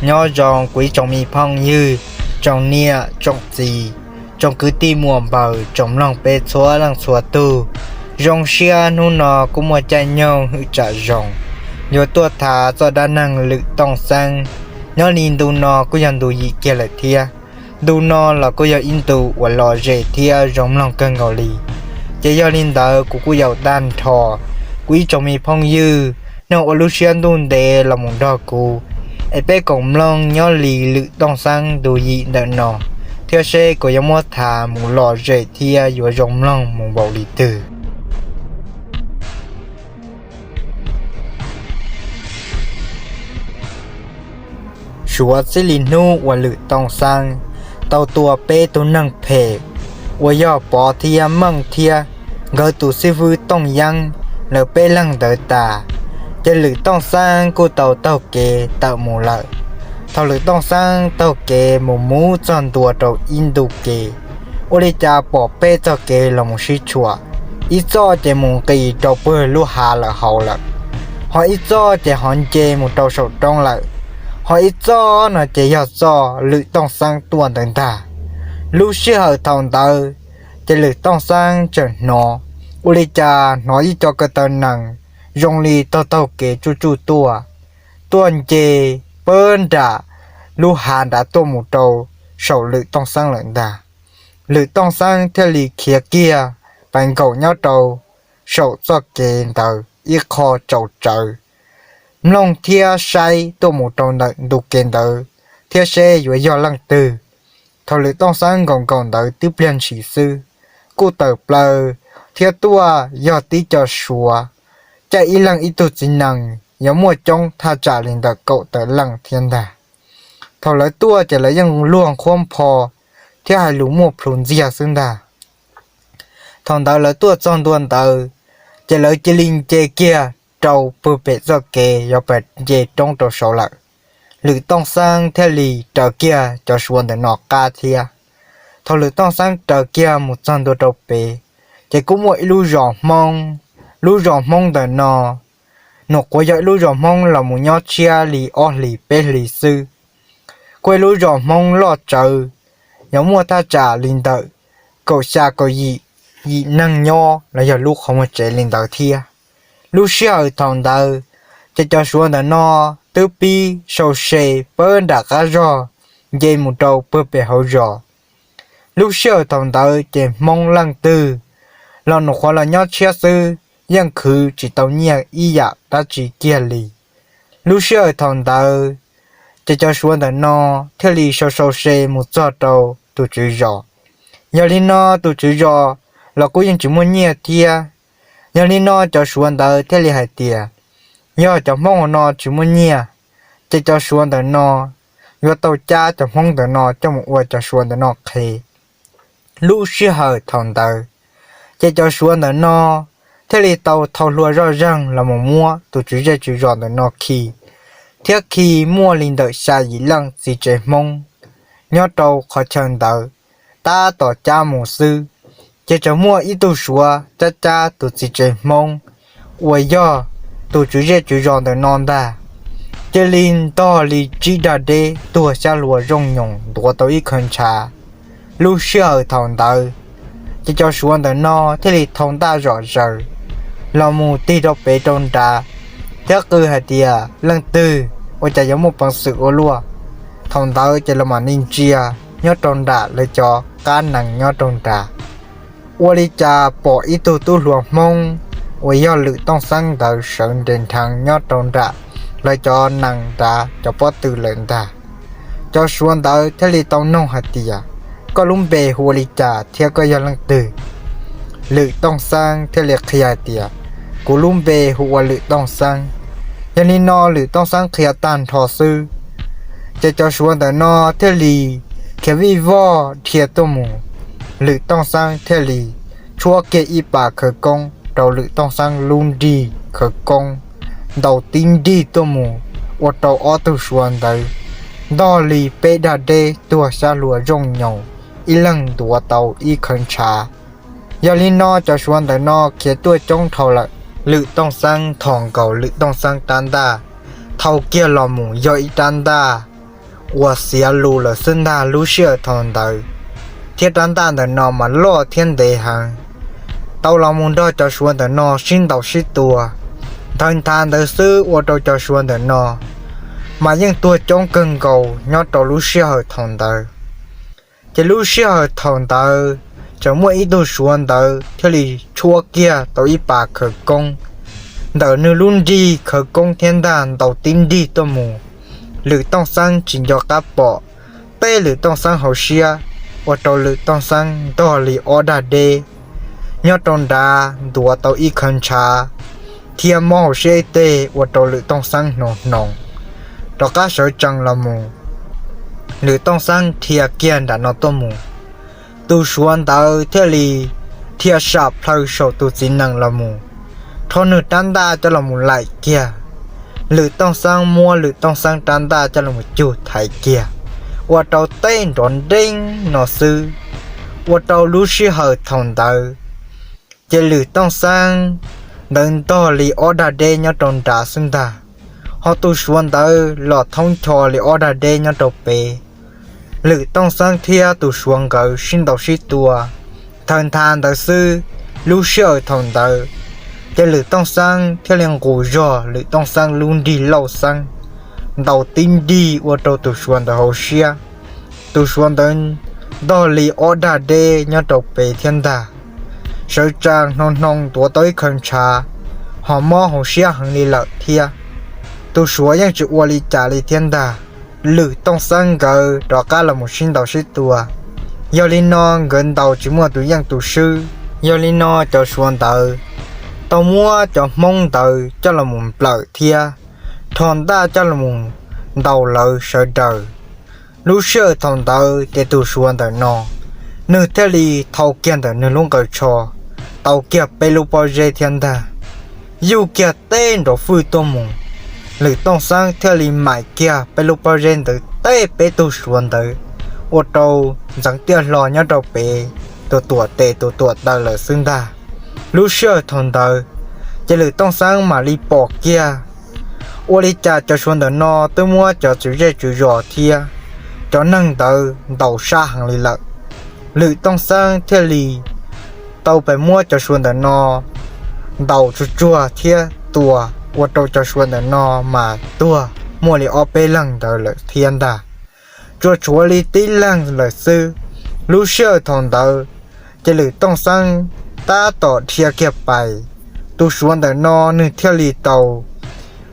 Nyob zoo kuv ib tsoom me phooj ywg, tsoom niam tsoom txiv, tsoom kwv tij muam npaws, tsoom mloog peb txhua leej txhua tug. Zoo siab hnub no kuj muaj caij nyoog hwm tsam zoo yuav tuaj tham txoj dab neeg Lwm Tooj Xeeb. Nyob li ntu no kuj yog ntu yim kiag lawm thiab. Ntu no los kuj yog ib ntu uas lom zem thiab zoo mloog kawg nkaus li. Ces yog li ntawd kuv kuj yaum tag nrho kuv ib tsoom me phooj ywg, nej ua lub siab ntuj ntev los mus nrog kuv, es peb koom mloog nyob li Lwm Tooj Xeeb ntu yim ntawm no, thiab seb kuv yuav muab tham mus lom zem thiab yuav zoo mloog mus npaum li twg. Suav txij li hnub uas Lwm Tooj Xeeb tau tua peb tug neeg phem uas yog Pov thiab Meej thiab nkawd tus xib fwb Tooj Yeeb, lawv peb leeg ntawd tas, ces Lwm Tooj Xeeb kuj tau taug kev tawm mus lawm. Thaum Lwm Tooj Xeeb taug kev mus mus txog ntua rau ib ntu kev, ua li cas pom peb txoj kev los mus sib tshuam, ib txoj ces mus nqis rau pawg lub hav lawm hauv lawm, ho ib txoj ces ho nce mus rau saum roob lawm, ho ib txoj no ces yog txoj Lwm Tooj Xeeb tuaj ntawd ntag. Lub sij hawm thaum ntawd, ces Lwm Tooj Xeeb tseem hnov, ua li cas hnov ib co ko taw nees zoo li taug taug kev tsuj tsuj tuaj, tuaj nce pawg nram lub hav nrad tuaj mus rau saum Lwm Tooj Xeeb lawm ntag. Lwm Tooj Xeeb thiaj li khiav kiag pais nkaum nyob rau saum txoj kev ntawd ib qho tsaus tsawv, mloog thiab saib tuaj mus rau ntawm ntu kev ntawd thiab seb yuav yog leej twg. Thaum Lwm Tooj Xeeb nkaum nkaum ntawd twb pliag ntshis xwb, kuj tawm plaws thiab tuaj yog tib co Suav, caij ib leeg ib tug txiv nees yuav muaj coob thaj tsam li ntawm kaum tawm leej thiab ntag. Thaum lawv tuaj ces lawv yeej luag nqhuab npho thiab hais lus muaj plhus ntxiag xwb ntag. Thaum ntawd lawv tuaj txog ntua ntawd, ces lawv cia li nce kiag rau pawg pem txoj kev yuav pais nce roob rau saud lawm. Lwm Tooj Xeeb thiaj li raws kiag cov Suav ntawm no qab thiab. Thaum Lwm Tooj Xeeb raws kiag mus txog ntua rau pem, ces kuj muaj ib lub zos Hmoob. Lub zos Hmoob ntawm no, nws nyuam qhuav yog ib lub zos Hmoob los mus nyob tshiab li ob hlis peb hlis xwb. Kuj ib lub zos Hmoob loj tsawv, yuav muaj thaj tsam li ntawm kaum xya kaum yim yim neeg nyob los yog lub qhov muag tsev li ntawd thiab. Lub sij hawm thaum ntawd, ces cov Suav ntawm no twb pib sau se pawg nram qab zog nce mus rau pawg pem hauv zos. Lub sij hawm thaum ntawd ces Hmoob leej twg los nws nyuam qhuav los nyob tshiab xwb, yeej khwv tsis tau nyiaj ib yam dab tsi kiag li. Lub sij hawm thaum ntawd, ces cov Suav ntawm no thiaj li sau sau se mus txog rau tus tswv zos. Yog li no tus tswv zos los kuj yeej tsis muaj nyiaj thiab. Yog li no cov Suav ntawd thiaj li hais tias, yog cov Hmoob no tsis muaj nyiaj, ces cov Suav ntawm no yuav tau cab cov Hmoob ntawm no coj mus ua cov Suav ntawm no qhev. Lub sij hawm thaum ntawd, ces cov Suav ntawm no thiaj li tau thau hlua zoj zeeg los mus muab tus tswv zej tswv zos ntawm no khi, thiab khi muaj li ntawm xya yim leej txiv tsev Hmoob nyob rau qhov chaw ntawd. Tab tom cab mus xwb, ces tseem muaj ib tug Suav cab cab tus txiv tsev Hmoob uas yog tus tswv zej tswv zos ntawm no ntag, cia li ntog li tsib dag deb tuag xyab hlua zooj nyoos ntuav tau ib khawv ntshav. Lub sij hawm thaum ntawd, ces cov Suav ntawm no thiaj li thau ntaj zom zaws los mus tig rau pem rau nrad, thiab qw hais tias, leej twg ua cas yuav muaj peev xwm ua luaj? Thaum ntawd ces los mam li ntsia nyob rau nram lawv cov qab nees nyob rau nrad, ua li cas pom ib tug tub hluas Hmoob uas yog Lwm Tooj Xeeb ntawd sawv nres nrheev nyob rau nram lawv cov nees nrad cov pob tw lawm ntag. Cov Suav ntawd thiaj li tau noog hais tias, koj lub npe hu ua li cas thiab koj yog leej twg? Lwm Tooj Xeeb thiaj li qhia hais tias, kuv lub npe hu ua Lwm Tooj Xeeb. Yog li no Lwm Tooj Xeeb qhia tag nrho xwb, ces cov Suav ntawm no thiaj li khiav vij voj dhia tuaj mus. Lwm Tooj Xeeb thiaj li tshuab kiag ib pas khawv koob rau Lwm Tooj Xeeb lub nrig khawv koob, ntaus tib nrig tuaj mus ua rau ob tug Suav ntawd ntog li peb dag deb tuag xyab hlua zooj nyoos, ib leeg ntuav tau ib khawv ntshav. Yog li no cov Suav ntawm no khiav tuaj coob dhau lawm. Lwm Tooj Xeeb thos nkaus Lwm Tooj Xeeb rab ntaj, thau kiag los mus yog ib rab ntaj ua xiav lus lawm xwb ntag lub sij hawm thaum ntawd, thiab rab ntaj ntawm no mas loj thiab ntev heev, tau los mus nrog cov Suav ntawm no sib ntaus sib tua. Ntawd nthav ntawd xwb ua rau cov Suav ntawm no mas yeej tuag coob kawg nkaus nyob rau lub sij hawm thaum ntawd. Ces lub sij hawm thaum ntawd tseem muaj ib tug Suav ntawd thiaj li tshuab kiag tau ib pas khawv koob ntawm nws lub nrig khawv koob thiab ntag ntaus tib nrig tuaj mus. Lwm Tooj Xeeb tsis nco qab pom, teb Lwm Tooj Xeeb hauv siab, ua rau Lwm Tooj Xeeb ntog li ob dag deb nyob rau nrad, ntuav tau ib khawv ntshav thiab mob hauv siab ib teg ua rau Lwm Tooj Xeeb hnoos hnoos rov qab sawv tsees los mus. Lwm Tooj Xeeb dhia kiag nram no tuaj mus, tus Suav ntawd thiaj li dhia sam plhaw saum tus txiv nees los mus, rho nws rab ntaj coj los mus laim kiag. Lwm Tooj Xeeb muab Lwm Tooj Xeeb rab ntaj coj los mus cug thaiv kiag, ua rau teb nrov nreeb no xwb. Ua rau lub sij hawm thaum ntawd ces Lwm Tooj Xeeb ntawd ntog li ob dag deb nyob rau nrad xwb ntag, ho tus Suav ntawd los thoob ncho li ob dag deb nyob rau pem. Lwm Tooj Xeeb thiab tus Suav nkawd sib ntaus sib tua, thaw nthav ntawd xwb, lub sij hawm thaum ntawd ces Lwm Tooj Xeeb thiaj li nqus zog Lwm Tooj Xeeb lub nrig lauj xeeb ntaus tib nrig ua rau tus Suav ntawd hauv siab. Tus Suav ntawd ntog li ob dag deb nyob rau pem thiab ntag, sawv tsees hnoos hnoos ntuav tau ib khawv ntshav, ho mob hauv siab heev li lawm thiab. Tus Suav yeej tsis ua li cas li thiab ntag, Lwm Tooj Xeeb nkawd rov qab los mus sib ntaus sib tua. Yog li no nkawd ntaus tsis muaj tus yeej tus swb. Yog li no cov Suav ntawd tau muab cov Hmoob ntawd coj los mus nplawm thiab rho ntaj coj los mus ntaus lawv sawv daws. Lub sij hawm thaum ntawd ces tus Suav ntawm no nws thiaj li thau kiag ntawm nws lub nqaws tsho tau kiag peb lub pob zeb thiab ntag, yuj kiag teb nrov fwj tuaj mus. Lwm Tooj Xeeb thiaj li maim kiag peb lub pob zeb ntawd teb peb tug Suav ntawd, ua rau ntxeev tiaj hlo nyob rau pem, tus tuam tes tus tuam taw lawm xwb ntag. Lub sij hawm thaum ntawd ces Lwm Tooj Xeeb mam li pom kiag ua li cas cov Suav ntawm no twb muab cov tswv zej tswv zos thiab cov neeg ntawd ntaus sab heev li lawm. Lwm Tooj Xeeb thiaj li tau pes muab cov Suav ntawm no ntaus tsuag tsuag thiab tua, ua rau cov Suav ntawm no mas tuag muaj li ob peb leeg ntawd lawm thiab ntag, tsuas tshuav li tib leeg lawm xwb. Lub sij hawm thaum ntawd ces Lwm Tooj Xeeb tab tom dhia kiag pais, tus Suav ntawm no nws thiaj li tau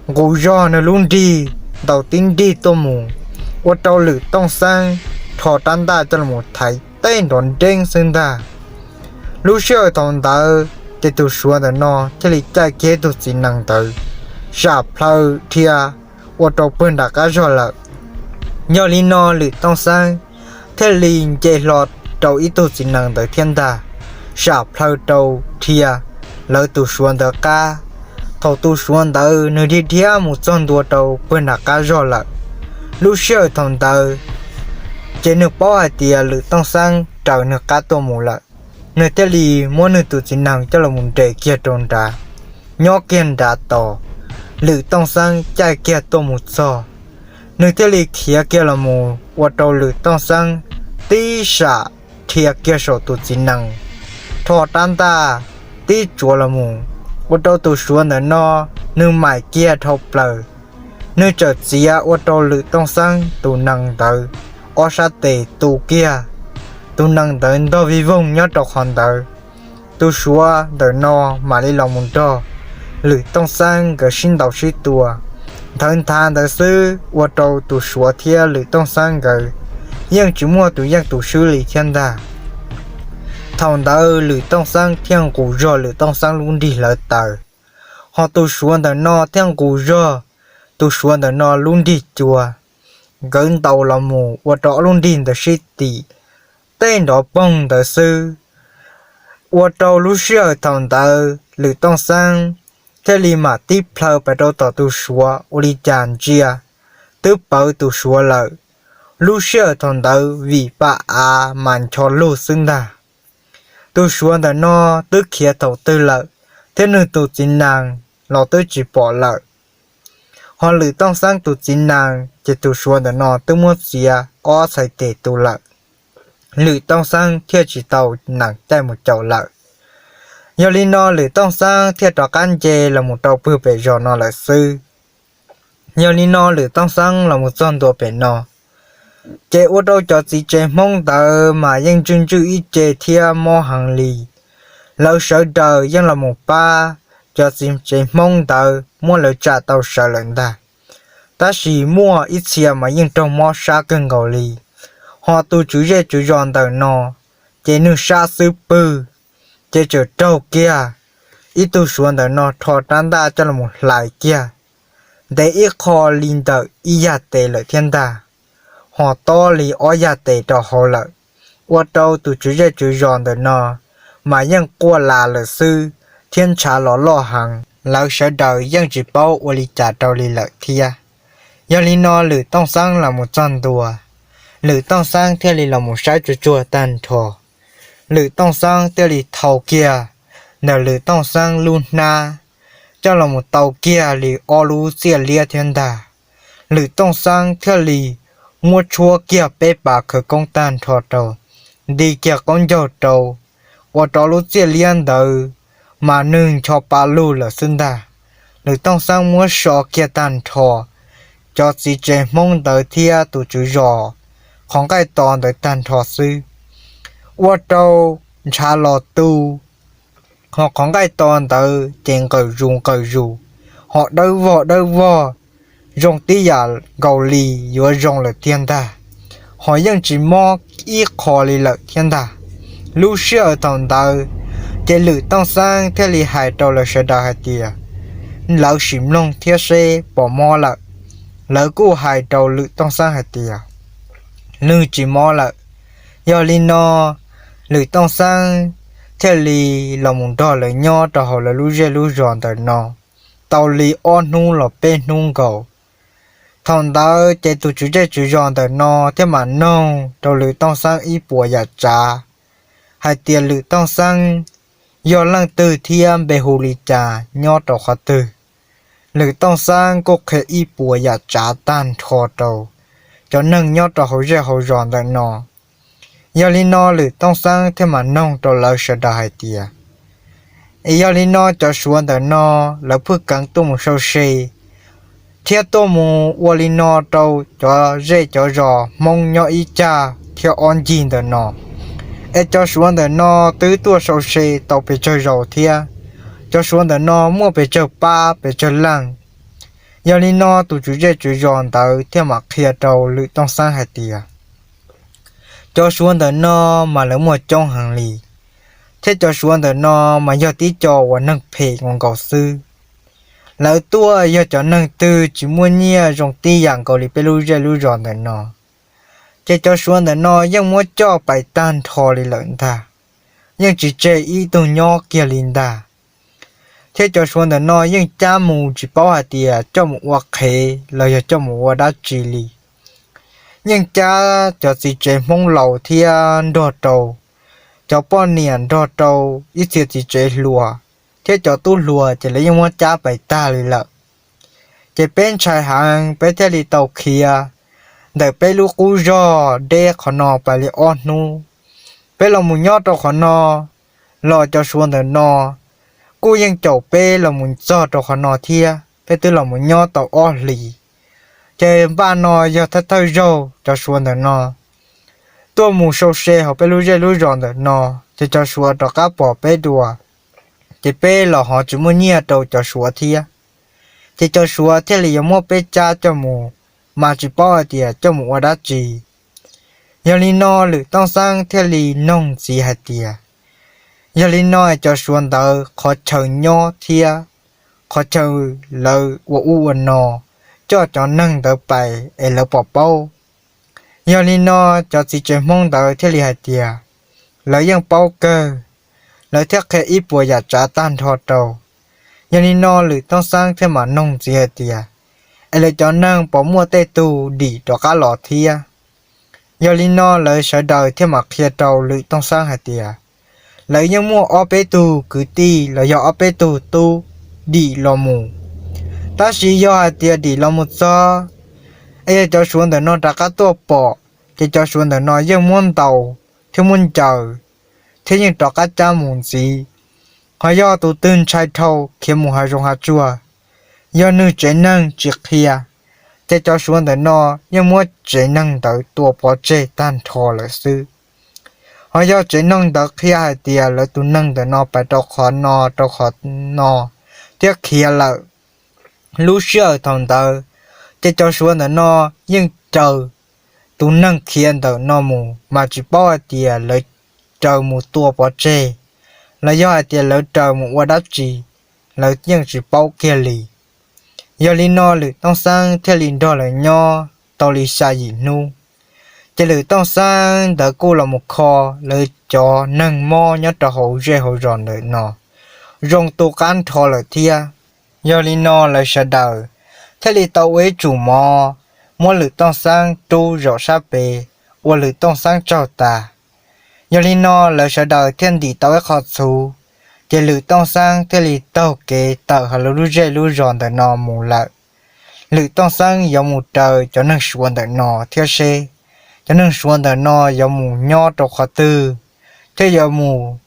nqus zog nws lub nrig ntaus tib nrig tuaj mus, ua rau Lwm Tooj Xeeb rho rab ntaj coj los thaiv teb nrov nreeb xwb ntag. Lub sij hawm thaum ntawd ces tus Suav ntawm no thiaj li caij kiag tus txiv nees ntawd sam plhaw dhia ua rau pawg nram qab zog lawm. Yog li no Lwm Tooj Xeeb thiaj li nce hlo rau ib tug txiv nees ntawd thiab ntag, sam plhaw rau dhia lawv tus Suav ntawd qab. Thaum tus Suav ntawd nws dhia dhia mus txog ntua rau pawg nram qab zog lawm, lub sij hawm thaum ntawd ces nws paub hais tias Lwm Tooj Xeeb raws nws qab tuaj mus lawm, nws thiaj li muab nws tus txiv nees coj los nres kiag rau nrad, nyob kiag nrad tos Lwm Tooj Xeeb caij kiag tuaj mus txog. Nws thiaj li khiav kiag los mus ua rau Lwm Tooj Xeeb tib sam dhia kiag saum tus txiv nees, rho rab ntaj tib tsuav los mus, ua rau tus Suav ntawm no nws maim kiag dhau plaws. Nws txawm txiav ua rau Lwm Tooj Xeeb tus nees ntawd ob sab tes tu kiag, tus nees ntawd ntog vij voog nyob rau qhov ntawd. Tus Suav ntawm no mam li los mus nrog Lwm Tooj Xeeb nkawd sib ntaus sib tua. Nthawv nthav ntawd xwb ua rau tus Suav thiab Lwm Tooj Xeeb nkawd yeej tsis muaj tus yeej tus swb li thiab ntag. Thaum ntawd Lwm Tooj Xeeb thiaj nqus zog Lwm Tooj Xeeb lub nrig hlawv taws, ho tus Suav ntawm no thiaj nqus zog tus Suav ntawm no lub nrig cua. Nkawd ntaus los mus ua rau ob lub nrig ntawd sib tim, tej nrov poog ntawd xwb. Ua rau lub sij hawm thaum ntawd Lwm Tooj Xeeb thiaj li mam tib plhaw pais rau tom tus Suav ua li cas ntsia twb pawv tus Suav lawm. Lub sij hawm thaum ntawd vim paj av mas ncho lug xwb ntag. Tus Suav ntawm no twb khiav thaum twg lawm, thiab nws tus txiv nees los twb tsis pom lawm. Ho Lwm Tooj Xeeb tus txiv nees ces tus Suav ntawm no twb muab txiav ob txhais tes tu lawm. Lwm Tooj Xeeb thiaj tsis tau nees caij mus caum lawm. Yog li no Lwm Tooj Xeeb thiaj rov qab nce los mus rau pwg pem zos no lawm xwb. Yog li no Lwm Tooj Xeeb los mus txog ntua pem no, ces ua rau cov txiv tsev Hmoob ntawd mas yeej ntswj ntswj ib ce thiab mob heev li. Lawv sawv daws yeej los mus pab cov txiv tsev Hmoob ntawd muab lawv tsa tau sawv lawm ntag. Tab sis muaj ib txhia mas yeej raug mob sab kawg nkaus li. Ho tus tswv zej tswv zos ntawm no, ces nws sab xub pwg, ces txawm raug kiag ib tug Suav ntawm no rho rab ntaj coj los mus hlais kiag ntev ib qho li ntawm ib yag tes lawm thiab ntag. Ho tob li ob yag tes rau hauv lawm, ua rau tus tswv zej tswv zos ntawm no mas yeej quaj las lawm xwb, thiab ntshav los loj heev. Lawv sawv daws yeej tsis paub ua li cas rau li lawm thiab. Yog li no Lwm Tooj Xeeb los mus txog ntua, Lwm Tooj Xeeb thiaj li los mus saib tsuag tsuag tag nrho. Lwm Tooj Xeeb thiaj li thau kiag ntawm Lwm Tooj Xeeb lub hnab coj los mus tau kiag li ob lub txiaj liab thiab ntag. Lwm Tooj Xeeb thiaj li muab tshuab kiag peb pas khawv koob tag nrho rau, nti kiag qaub ncaug rau, ua rau lub txiaj liab ntawd mas nws ncho pa lug lawm xwb ntag. Lwm Tooj Xeeb muab so kiag tag nrho cov txiv tsev Hmoob ntawd thiab tus tswv zos qhov nqaij to ntawd tag nrho xwb, ua rau ntshav los tu, ho qhov nqaij to ntawd ces nqawm zus nqawm zus, ho dawb vog dawb vog, zoo tib yam nkaus li yuav zoo lawm tiag ntag. Ho yeej tsis mob ib qho li lawm thiab ntag. Lub sij hawm thaum ntawd, ces Lwm Tooj Xeeb thiaj li hais rau lawv sawv daws hais tias, lawv sim mloog thiab seb puas mob lawm. Lawv kuj hais rau Lwm Tooj Xeeb hais tias, nws tsis mob lawm. Yog li no, Lwm Tooj Xeeb thiaj li los mus nrog lawv nyob rau hauv lawv lub zej lub zos ntawm no tau li ob hnub los peb hnub nkaus. Thaum ntawd ces tus tswv zej tswv zos ntawm no thiaj mam noog rau Lwm Tooj Xeeb ib puas yam tsav hais tias Lwm Tooj Xeeb yog leej twg thiab npe hu li cas nyob rau qhov twg. Lwm Tooj Xeeb kuj qhia ib puas yam tsav tag nrho rau cov neeg nyob rau hauv zej hauv zos ntawm no. Yog li no Lwm Tooj Xeeb thiaj mam noog rau lawv sawv daws hais tias, es yog li no cov Suav ntawm no lawv phwj keev tuaj mus sau se thiab tuaj mus ua li no rau cov zej cov zos Hmoob nyob ib cag thiab ob ncig ntawm no, es cov Suav ntawm no twb tuaj sau se tau pes tsawg zaus thiab, cov Suav ntawm no muaj pes tsawg pab pes tsawg leej. Yog li no tus tswv zej tswv zos ntawd thiaj mam qhia rau Lwm Tooj Xeeb hais tias, cov Suav ntawm no mas lawv muaj coob heev li, thiab cov Suav ntawm no mas yog tib co uas neeg phem nkaus nkaus xwb. Lawv tuaj yog cov neeg twg tsis muaj nyiaj zoo tib yam nkaus li peb lub zej lub zos ntawm no, ces cov Suav ntawm no yeej muab coj pais tag nrho li lawm ntag, yeej tsis tseg ib tug nyob kiag li ntag. Thiab cov Suav ntawm no yeej cab mus tsis paub hais tias coj mus ua qhev los yog coj mus ua dab tsi li. Yeej cab cov txiv tsev Hmoob laus thiab nrog rau cov poj niam nrog rau ib txhia txiv tsev hluas, thiab cov tub hluas ces lawv yeej muab cab pais tag li lawm. Ces peb ntshai heev peb thiaj li tau khiav ntawm peb lub qub zog deb qhov no pais li ob hnub. Peb los mus nyob rau qhov no los cov Suav ntawm no kuj yeej caum peb los mus txog rau qhov no thiab, peb twb los mus nyob tau ob hlis. Ces npaj no yog thawj thawj zaug cov Suav ntawm no tuaj mus sau se hauv peb lub zej lub zos ntawm no, ces cov Suav rov qab pom peb dua, ces peb los ho tsis muaj nyiaj rau cov Suav thiab, ces cov Suav thiaj li yuav muab peb cab coj mus, mas tsis paub hais tias coj mus ua dab tsi. Yog li no Lwm Tooj Xeeb thiaj li noog ntxiv hais tias, yog li no cov Suav ntawd qhov chaw nyob thiab qhov chaw lawv ua ub ua no coj cov neeg ntawd pais es lawv puas paub? Yog li no cov txiv tsev Hmoob ntawd thiaj li hais tias, lawv yeej paub kawg, lawv thiaj qhia ib puas yam tsav tag nrho rau. Yog li no Lwm Tooj Xeeb thiaj mam noog ntxiv hais tias, es lawv cov neeg puas muaj tej tug dim rov qab los thiab? Yog li no lawv sawv daws thiaj mam qhia rau Lwm Tooj Xeeb hais tias, lawv yeej muaj ob peb tug kwv tij los yog ob peb tug tub dim los mus, tab sis yog hais tias dim los mus txog Es yog cov Suav ntawm no rov qab tuaj pom, ces cov Suav ntawm no yeej muab ntaus thiab muab ncaws, thiab yeej rov qab cab mus ntxiv. Ho yog tus twg ntshai dhau khiav mus hav zoov hav tsuag, yog nws tsev neeg tsis qhia, ces cov Suav ntawm no yeej muab tsev neeg ntawd tua pov tseg tag nrho lawm xwb. Ho yog tsev neeg ntawd qhia hais tias lawv tus neeg ntawm no pais rau qhov no rau qhov no thiab khiav lawm, lub sij hawm thaum ntawd ces cov Suav ntawm no yeej raws tus neeg khiav ntawm no mus, mas tsis paub hais tias lawv raws mus tua pov tseg los yog hais tias lawv raws mus ua dab tsi, lawv yeej tsis paub kiag li. Yog li no Lwm Tooj Xeeb thiaj li nrog lawv nyob tau li xya yim hnub, ces Lwm Tooj Xeeb ntawd kuj los mus kho lawv cov neeg mob nyob rau hauv zej hauv zos ntawm no zoo tu qab nrho lawm thiab. Yog li no lawv sawv daws thiaj li tau ua ib tsum mov muab Lwm Tooj Xeeb rub zaum sab pem, ua Lwm Tooj Xeeb tsaug tas. Yog li no lawv sawv daws thiaj ntim tau ib qho txhuv, ces Lwm Tooj Xeeb thiaj li taug kev tawm hauv lub zej lub zos ntawm no mus lawm. Lwm Tooj Xeeb yuav mus raws cov neeg Suav ntawm no thiab seb cov neeg Suav ntawm no yuav mus nyob rau qhov twg, thiab yuav mus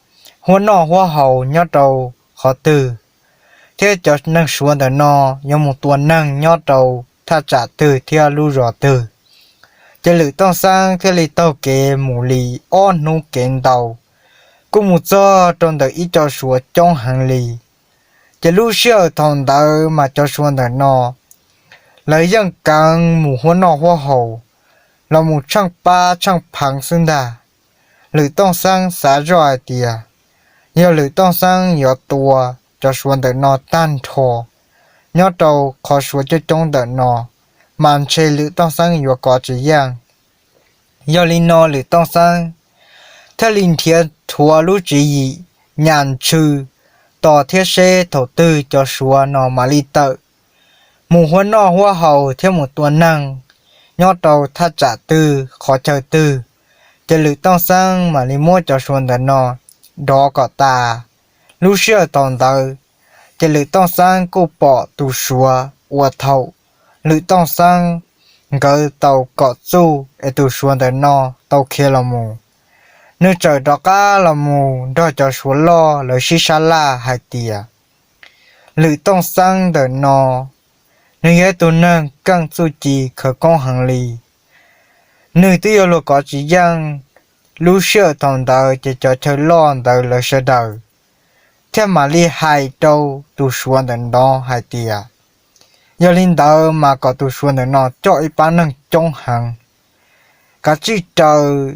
huab noj huab haus nyob rau qhov twg, thiab cov neeg Suav ntawm no yuav mus tua neeg nyob rau thaj tsam twg thiab lub zos twg. Ces Lwm Tooj Xeeb thiaj li taug kev mus li ob hnub kev ntau, kuj mus txog rau ntawm ib co Suav coob heev li. Ces lub sij hawm thaum ntawd mas cov Suav ntawm no lawv yeej kheev mus huab noj huab haus, los mus tsheej pab tsheej pheev xwb ntag. Lwm Tooj Xeeb xav zoj hais tias yog Lwm Tooj Xeeb yuav tua cov Suav ntawm no tag nrho nyob rau qhov Suav coob coob ntawm no, mas ntshe Lwm Tooj Xeeb yuav kov tsis yeej. Yog li no Lwm Tooj Xeeb thiaj li nrhiav rhuav lub tswv yim nyas ntshw tos thiab seb thaum twg cov Suav no mam li tawm mus huab noj huab haus thiab mus tua neeg nyob rau thaj tsam twg qhov chaw twg, ces Lwm Tooj Xeeb mam li muab cov Suav ntawm no dov kom tas. Lub sij hawm thaum ntawd, ces Lwm Tooj Xeeb kuj pom tus Suav uas thaum Lwm Tooj Xeeb nkawd tau kom txuj es tus Suav ntawm no tau khiav los mus, nws txawm rov qab los mus nrog cov Suav loj lawv sib sab laj hais tias Lwm Tooj Xeeb ntawm no, nws yog ib tug neeg keej txuj ci khawv koob heev li. Nws twb yuav luag kov tsis yeej. Lub sij hawm thaum ntawd ces cov chaw loj ntawd lawv sawv daws thiaj mam li hais rau tus Suav ntawm no hais tias, yog li ntawd mas kom tus Suav ntawm no coj ib pab neeg coob heev, kav tsij raws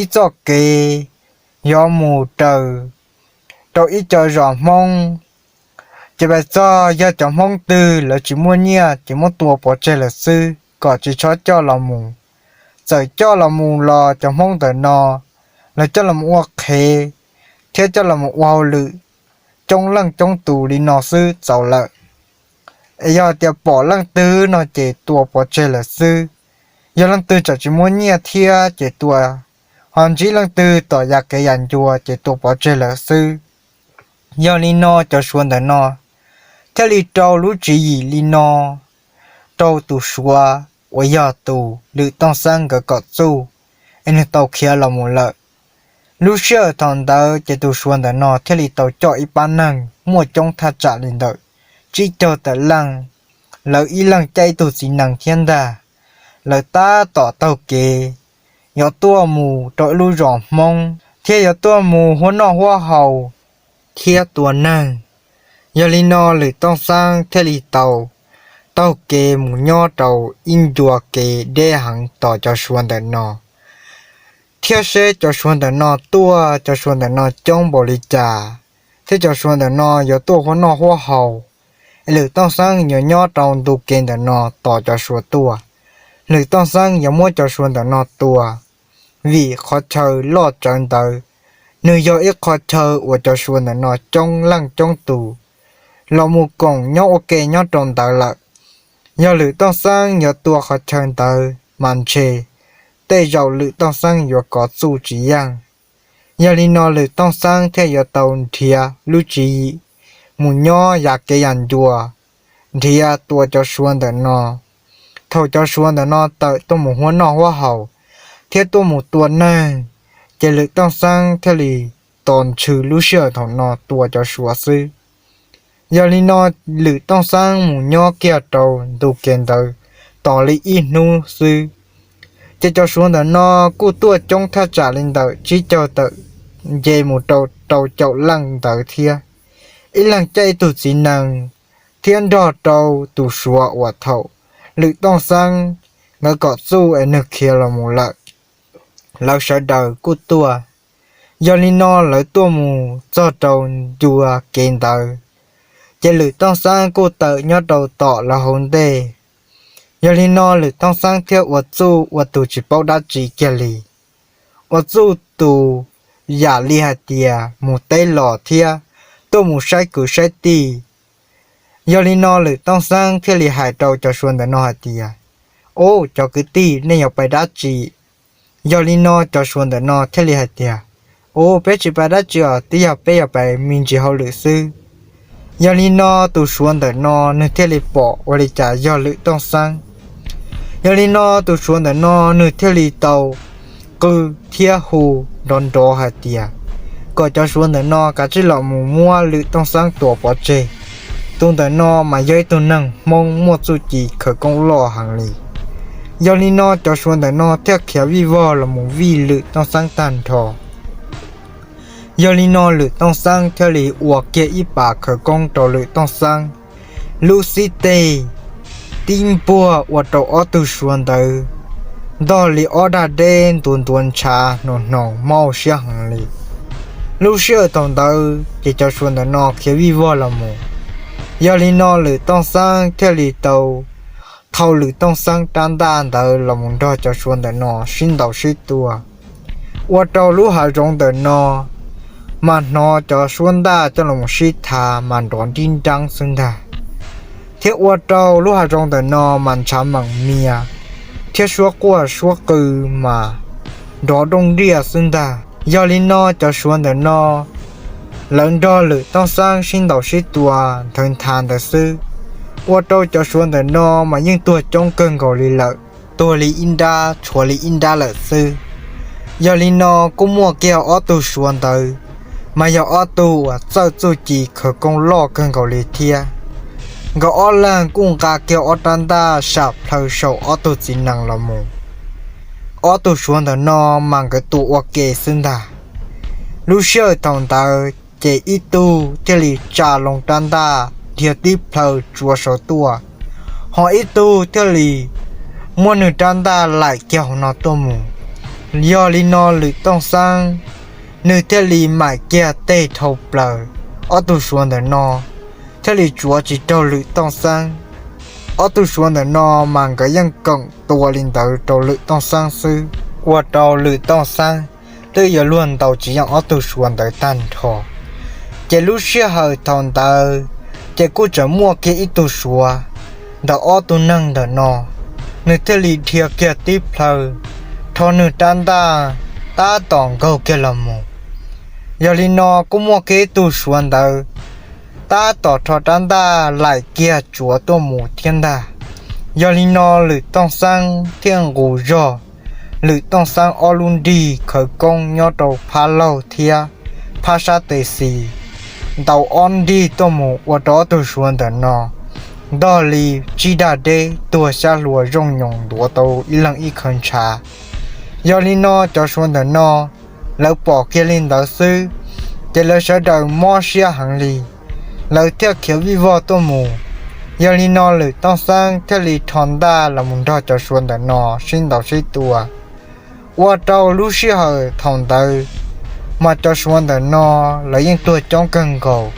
ib txoj kev yuav mus raws rau ib co zos Hmoob. Ces pais txog yog cov Hmoob twg lawv tsis muaj nyiaj ces muab tua pov tseg lawm xwb, kom tsis txhob coj los mus. Txawm coj los mus los cov Hmoob ntawm no lawv coj los mus ua qhev thiab coj los mus ua hauj lwm coob leej coob tus li no xwb txaus lawm. Es yog tias pom leej twg no ces tua pov tseg lawm xwb. Yog leej twg tseem tsis muaj nyiaj thiab ces tua, ho ntsib leej twg tom yam kev yam ncua ces tua pov tseg lawm xwb. Yog li no cov Suav ntawm no thiaj li rau lub tswv yim li no rau tus Suav uas yog tus Lwm Tooj Xeeb nkawd kom txuj, es nws tau khiav los mus lawm. Lub sij hawm thaum ntawd ces tus Suav ntawm no thiaj li tau coj ib pab neeg muaj coob thaj tsam li ntawm tsib caug tawm leej, lawv ib leeg caij ib tug txiv nees thiab ntag, lawv tab tom taug kev yuav tuaj mus rau ib lub zos Hmoob thiab yuav tuaj mus huab noj huab haus thiab tua neeg. Yog li no Lwm Tooj Xeeb thiaj li tau taug kev mus nyob rau ib ncua kev deb heev tos cov Suav ntawm no, thiab seb cov Suav ntawm no tuaj, cov Suav ntawm no coob npaum li cas, thiab cov Suav ntawm no yuav tuaj huab noj huab haus, es Lwm Tooj Xeeb yuav nyob rau ntu kev ntawm no tos cov Suav tuaj. Lwm Tooj Xeeb yuav muab cov Suav ntawm no tua, vim qhov chaw loj tsawv ntawd nws yog ib qho chaw uas cov Suav ntawm no coob leej coob tus los mus koom nyob ua ke nyob rau ntawd lawm. Yog Lwm Tooj Xeeb yuav tua qhov chaw ntawd mas ntshe tej zaum Lwm Tooj Xeeb yuav kov txuj tsis yeej. Yog li no Lwm Tooj Xeeb thiaj yuav tau nrhiav lub tswv yim mus nyob yam kev yam ncua, nrhiav tua cov Suav ntawm no, thaum cov Suav ntawm no tawm tuaj mus huab noj huab haus thiab tuaj mus tua neeg, ces Lwm Tooj Xeeb thiaj li tos ntshw lub sij hawm thaum no tua cov Suav xwb. Yog li no Lwm Tooj Xeeb mus nyob kiag rau ntu kev ntawd tos li ib hnub xwb, ces cov Suav ntawm no kuj tuaj coob thaj tsam li ntawm tsib caug tawm nce mus rau rau caum leej ntawd thiab. Ib leeg caij ib tug txiv nees thiab nrog rau tus Suav uas thaum Lwm Tooj Xeeb nkawd kom txuj es nws khiav los mus lawm, lawv sawv daws kuj tuaj. Yog li no lawv tuaj mus txog rau ncua kev ntawd, ces Lwm Tooj Xeeb kuj tawm nyob rau tom lawv hauv ntej. Yog li no Lwm Tooj Xeeb thiaj ua txuj ua tus tsis paub dab tsi kiag li, ua txuj tus yam li hais tias mus teb los thiab tuaj mus saib kwv saib tij. Yog li no Lwm Tooj Xeeb thiaj li hais rau cov Suav ntawm no hais tias, Ub, cov kwv tij, nej yuav pais dab tsi? Yog li no cov Suav ntawm no thiaj li hais tias, Ub, peb tsis pais dab tsi os, twb yog peb yuav pais me ntsis hauj lwm xwb. Yog li no tus Suav ntawm no nws thiaj li pom ua li cas yog Lwm Tooj Xeeb. Yog li no tus Suav ntawm no nws thiaj li tau qw thiab hu nrov nrov hais tias kom cov Suav ntawm no kav tsij los mus muab Lwm Tooj Xeeb tua pov tseg. Tus ntawm no mas yog ib tug neeg Hmoob muaj txuj ci khawv koob loj heev li. Yog li no cov Suav ntawm no thiaj khiav vij vog los mus vij Lwm Tooj Xeeb tag nrho. Yog li no Lwm Tooj Xeeb thiaj li ua kiag ib pas khawv koob rau Lwm Tooj Xeeb. Lub xib teg tib npuag ua rau ob tug Suav ntawd ntog li ob dag deb ntuav ntuav ntshav hnoos hnoos mob siab heev li. Lub sij hawm thaum ntawd ces cov Suav ntawm no khiav vij vog los mus. Yog li no Lwm Tooj Xeeb thiaj li tau thau Lwm Tooj Xeeb rab ntaj ntawd los mus nrog cov Suav ntawm no sib ntaus sib tua, ua rau lub hav zoov ntawm no mas hnov cov suab ntaj coj los sib thav mas nrov nrib nreeb xwb ntag, thiab ua rau lub hav zoov ntawm no mas ntshav meem mias thiab suab quaj suab qw mas nrov dooj nriaj xwb ntag. Yog li no cov Suav ntawm no lawv nrog Lwm Tooj Xeeb sib ntaus sib tua nthawv nthav ntawd xwb, ua rau cov Suav ntawm no mas yeej tuag coob kawg nkaus li lawm, tuag li ib nrab tshuav li ib nrab lawm xwb. Yog li no kuj muaj kiag ob tug Suav ntawd mas yog ob tug uas txawj txuj ci khawv koob loj kawg nkaus li thiab. Nkawd ob leeg kuj nqa kiag ob rab ntaj sam plhaw saum ob tug txiv nees los mus. Ob tug Suav ntawm no mas nkawd tua ua ke xwb ntag. Lub sij hawm thaum ntawd ces ib tug thiaj li tsa loo rab ntaj dhia tib plhaw tsuav saum tuaj, ho ib tug thiaj li muab nws rab ntaj laim kiag hauv no tuaj mus. Yog li no Lwm Tooj Xeeb nws thiaj li maim kiag tej dhau plaws, ob tug Suav ntawm no thiaj li tsuav tsis raug Lwm Tooj Xeeb. Ob tug Suav ntawm no mas nkawd yeej koom tua li ntawd rau Lwm Tooj Xeeb xwb, ua rau Lwm Tooj Xeeb twb yuav luag ntaus tsis yeej ob tug Suav ntawd tag nrho. Ces lub sij hawm thaum ntawd ces kuj tseem muaj kiag ib tug Suav ntawm ob tug neeg ntawm no, nws thiaj li dhia kiag tib plhaw rho nws rab ntaj tab tom nkaug kiag los mus. Yog li no kuj muaj kiag ib tug Suav ntawd tab tom rho rab ntaj laim kiag tsuav tuaj mus thiab ntag. Yog li no Lwm Tooj Xeeb thiaj nqus zog Lwm Tooj Xeeb ob lub nrig khawv koob nyob rau phab laug thiab phab sab tes xis, ntaus ob nrig tuaj mus ua rau ob tug Suav ntawm no ntog li tsib dag deb tuag xyab hlua zooj nyoos ntuav tau ib leeg ib khawv ntshav. Yog li no cov Suav ntawm no lawv pom kiag li ntawd xwb, ces lawv sawv daws mob siab heev li, lawv thiaj khiav vij vog tuaj mus. Yog li no Lwm Tooj Xeeb thiaj li rho ntaj los mus nrog cov Suav ntawm no sib ntaus sib tua, ua rau lub sij hawm thaum ntawd mas cov Suav ntawm no lawv yeej tuag coob kawg nkaus,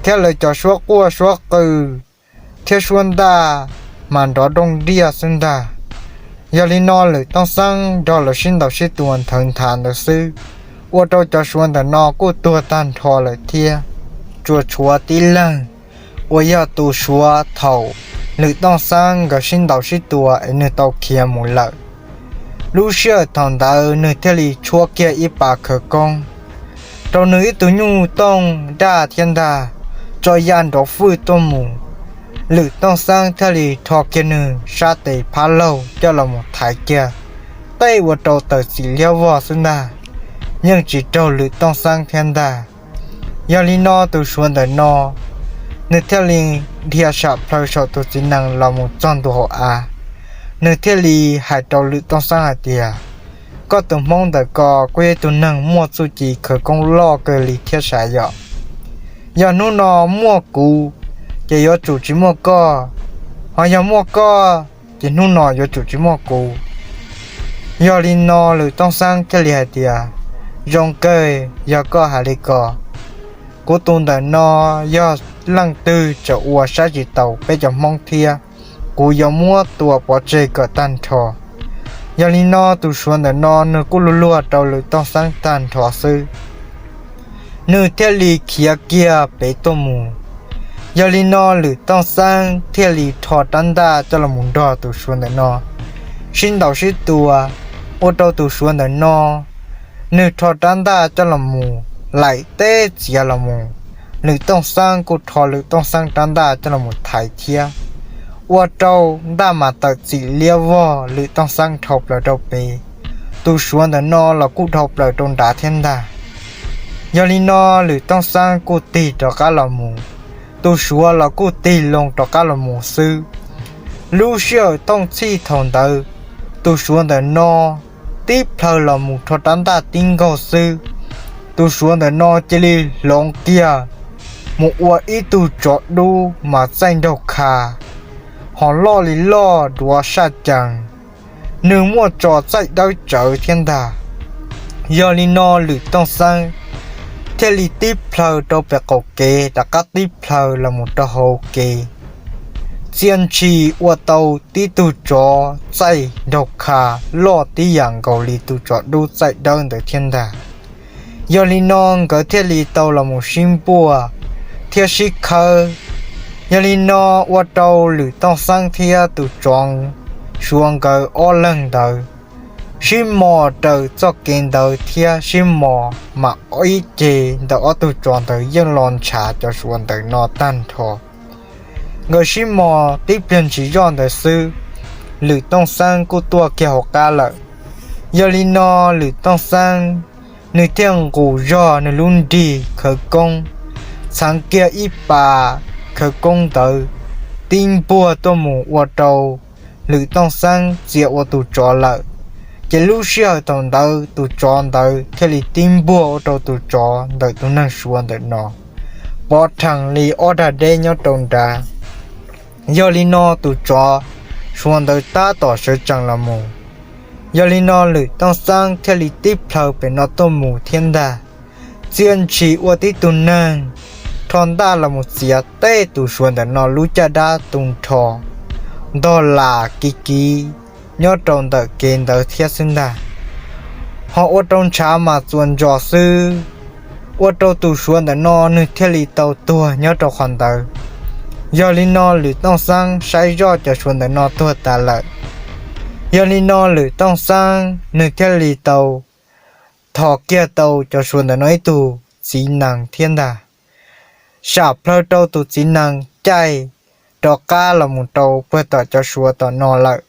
thiab lawv cov suab quaj suab qw thiab suab ntaj mas nrov dooj nriaj xwb ntag. Yog li no Lwm Tooj Xeeb nrog lawv sib ntaus sib tua nthawv nthav ntawd xwb, ua rau cov Suav ntawm no kuj tuag tag nrho lawm thiab. Tsuas tshuav tib leeg uas yog tus Suav thaum Lwm Tooj Xeeb nkawd sib ntaus sib tua es nws tau khiav mus lawm. Lub sij hawm thaum ntawd nws thiaj li tshuab kiag ib pas khawv koob rau nws ib tug nyuj tooj daj thiab ntag, tso ya nrov fwj tuaj mus. Lwm Tooj Xeeb thiaj li rho kiag nws sab tes phab laug coj los mus thaiv kiag, tej ua rau tawm txim liab vog xwb ntag, yeej tsis raug Lwm Tooj Xeeb thiab ntag. Yog li no tus Suav ntawm no, nws thiaj li dhia sam plhaw saum tus txiv nees los mus txog ntua hauv av. Nws thiaj li hais rau Lwm Tooj Xeeb hais tias, koj tus hmoob ntawm ko kuj yog ib tug neeg muaj txuj ci khawv koob loj kawg li thiab sav yom. Yog hnub no muaj kuv, ces yuav tsum tsis muaj koj, ho yog muaj koj, ces hnub no yuav tsum tsis muaj kuv. Yog li no Lwm Tooj Xeeb thiaj li hais tias, zoo kawg yog koj hais li ko. Kuv tus ntawm no yog leej twg tseem ua saib tsis taus peb cov hmoob thiab, kuv yuav muab tua pov tseg kom tag nrho. Yog li no tus Suav ntawm no nws kuj luag luag rau Lwm Tooj Xeeb tag nrho xwb, nws thiaj li khiav kiag pem tuaj mus. Yog li no Lwm Tooj Xeeb thiaj li rho rab ntaj coj los mus nrog tus Suav ntawm no sib ntaus sib tua, ua rau tus Suav ntawm no nws rho rab ntaj coj los mus laim teb txiav los mus. Lwm Tooj Xeeb kuj rho Lwm Tooj Xeeb rab ntaj coj los mus thaiv thiab, ua rau ntaj mas tawm txim liab vog, Lwm Tooj Xeeb dhau plaws rau pem, tus Suav ntawm no los kuj dhau plaws rau nrad thiab ntag. Yog li no Lwm Tooj Xeeb kuj tig rov qab los mus, tus Suav los kuj tig loo rov qab los mus xwb. Lub sij hawm thooj txhij thaum ntawd, tus Suav ntawm no tib plhaw los mus rho rab ntaj tib nkaug xwb, tus Suav ntawm no cia li hloov kiag mus ua ib tug tsov dub mas txaij nraug kha, ho loj li loj duav saj cees, nws muaj tso txaij dawb tsawv thiab ntag. Yog li no Lwm Tooj Xeeb thiaj li tib plhaw rau pem qaum kev rov qab tib plhaw los mus rau hauv kev, txia ntshis ua tau tib tug tsov txaij nraug kha loj tib yam nkaus li tus tsov dub txaij dawb ntawd thiab ntag. Yog li no nkawd thiaj li tau los mus sib npuaj thiab sib khawb. Yog li no ua rau Lwm Tooj Xeeb thiab tus tsov Suav nkawd ob leeg ntawd sib mos raws txoj kev ntawd thiab sib mos mam ib ce ntawm ob tug tsov ntawd yeej los ntshav cov Suav ntawm no tag nrho. Nkawd sib mos tib pliag ntsis zoj ntawd xwb, Lwm Tooj Xeeb kuj tuaj kiag hauv qab lawm. Yog li no Lwm Tooj Xeeb nws thiaj nqus zog nws lub nrig khawv koob, txheev kiag ib pas khawv koob ntawd tib npuag tuaj mus ua rau Lwm Tooj Xeeb txia ua tus tsov lawm. Ces lub sij hawm thaum ntawd tus tsov ntawd thiaj li tib npuag ua rau tus tsov ntawm tus neeg Suav ntawm no pov rhees li ob dag deb nyob rau nrad. Yog li no tus tsov Suav ntawd tab tom sawv tsees los mus. Yog li no Lwm Tooj Xeeb thiaj li tib plhaw pem no tuaj mus thiab ntag. Txia ntshis ua tib tug neeg rho ntaj los mus txiav tej tus Suav ntawm no lub caj dab tu nrho ntog lam kiv kiv nyob rau ntawm kev ntawd thiab xwb ntag. Ho ua rau ntshav mas txuas ntsos xwb, ua rau tus Suav ntawm no nws thiaj li tau tuag nyob rau qhov ntawd. Yog li no Lwm Tooj Xeeb saib zoj cov Suav ntawm no tuag tas lawm. Yog li no Lwm Tooj Xeeb nws thiaj li tau thom kiag tau cov Suav ntawm no ib tug txiv nees thiab ntag. Sam plhaw rau tus txiv nees caij rov qab los mus rau puag tom cov Suav tom no lawm.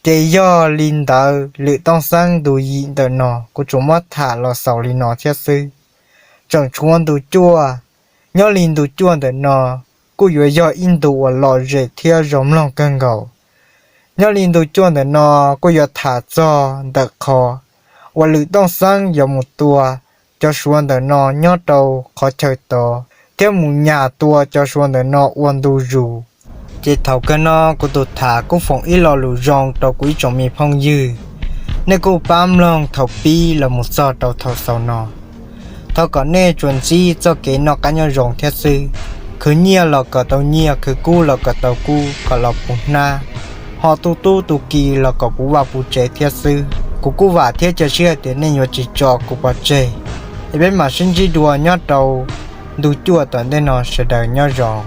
Ces yog li ntawd Lwm Tooj Xeeb ntu yim ntawm no kuv tsuas muab tham los xaus li no thiab xwb. Tseem tshuav ntu cuaj, nyob li ntu cuaj ntawm no kuj yuav yog ib ntu uas lom zem thiab zoo mloog kawg nkaus. Nyob li ntu cuaj ntawm no kuj yuav tham txog ntawm qhov uas Lwm Tooj Xeeb yuav mus tua cov Suav ntawm no nyob rau qhov chaw tod thiab mus nyas tua cov Suav ntawm no ua ntu zus. Ces thaum kawg no kuv tus tham kuj foom ib lo lus zoo rau kuv ib tsoom me phooj ywg, nej kuj pab mloog thaum pib los mus txog rau thaum xaus no. Thov kom nej tsuas ntsib txoj kev noj qab nyob zoo thiab xwb. Khwv nyiaj los kom tau nyiaj, khwv kub los kom tau kub, kom los puv hnab, ho tu tub tu ki los kom puv vaj puv tsev thiab xwb. Kuv kuj vam thiab cia siab hais tias nej yuav tsis tso kuv pov tseg. Es peb mam sib ntsib dua nyob rau ntu cuaj tom ntej no, sawv daws nyob zoo.